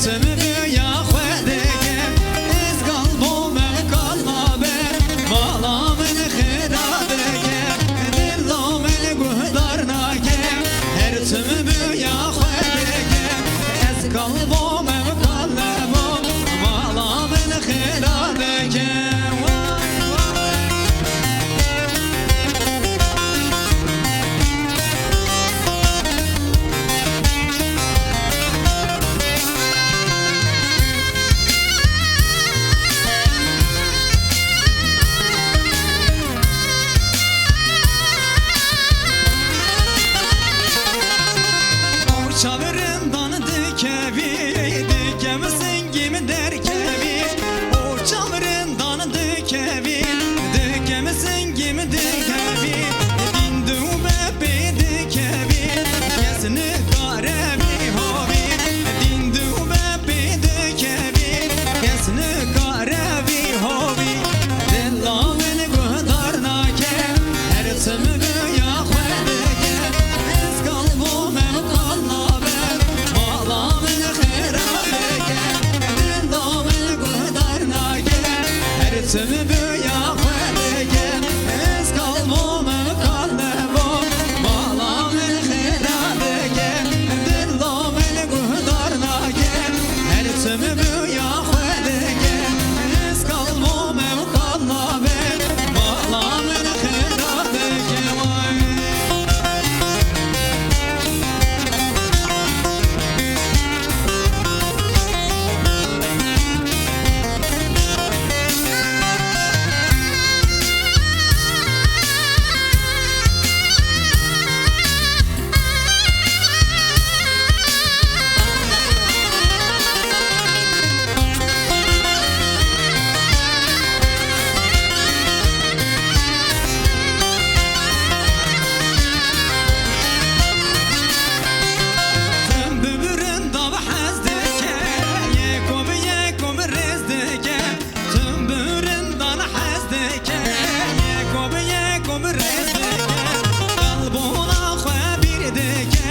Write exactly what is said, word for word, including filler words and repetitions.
Tim bi ya xwe dike, ez kal bo me kal nabe, mala min xêra dike, dila min guhdar nake. Her tim bi ya xwe dike, ez kal bo me kal nabo, mala min xêra dike. Vay, vay. Çavirindan dikevî, dikem singî min derkevî. O çavirindan dikevî, dikem singî min derkevî. Dîn du be pê dikevî, kes nikare vî hovî. Dîn du be pê dikevî, kes nikare vî hovî. Dila min guhdar nake, her tim bi ya xwe dike. Ez kal bo me kal nabe, mala min xêra dike. Dila min guhdar nake, her tim bi ya xwe dike. Ez kal bo me kal nebo, mala min xêra dike. Dila min guhdar nake, her tim bi ya xwe dike. Ez kal bo me kal nabe, mala min xêra dike. Way. Tim bi birindan hez dike, yeko bi yeko bi rêz dike. Tim bi birindan hez dike, yeko bi yeko bi rêz dike. Kalbona xwe bîr dike,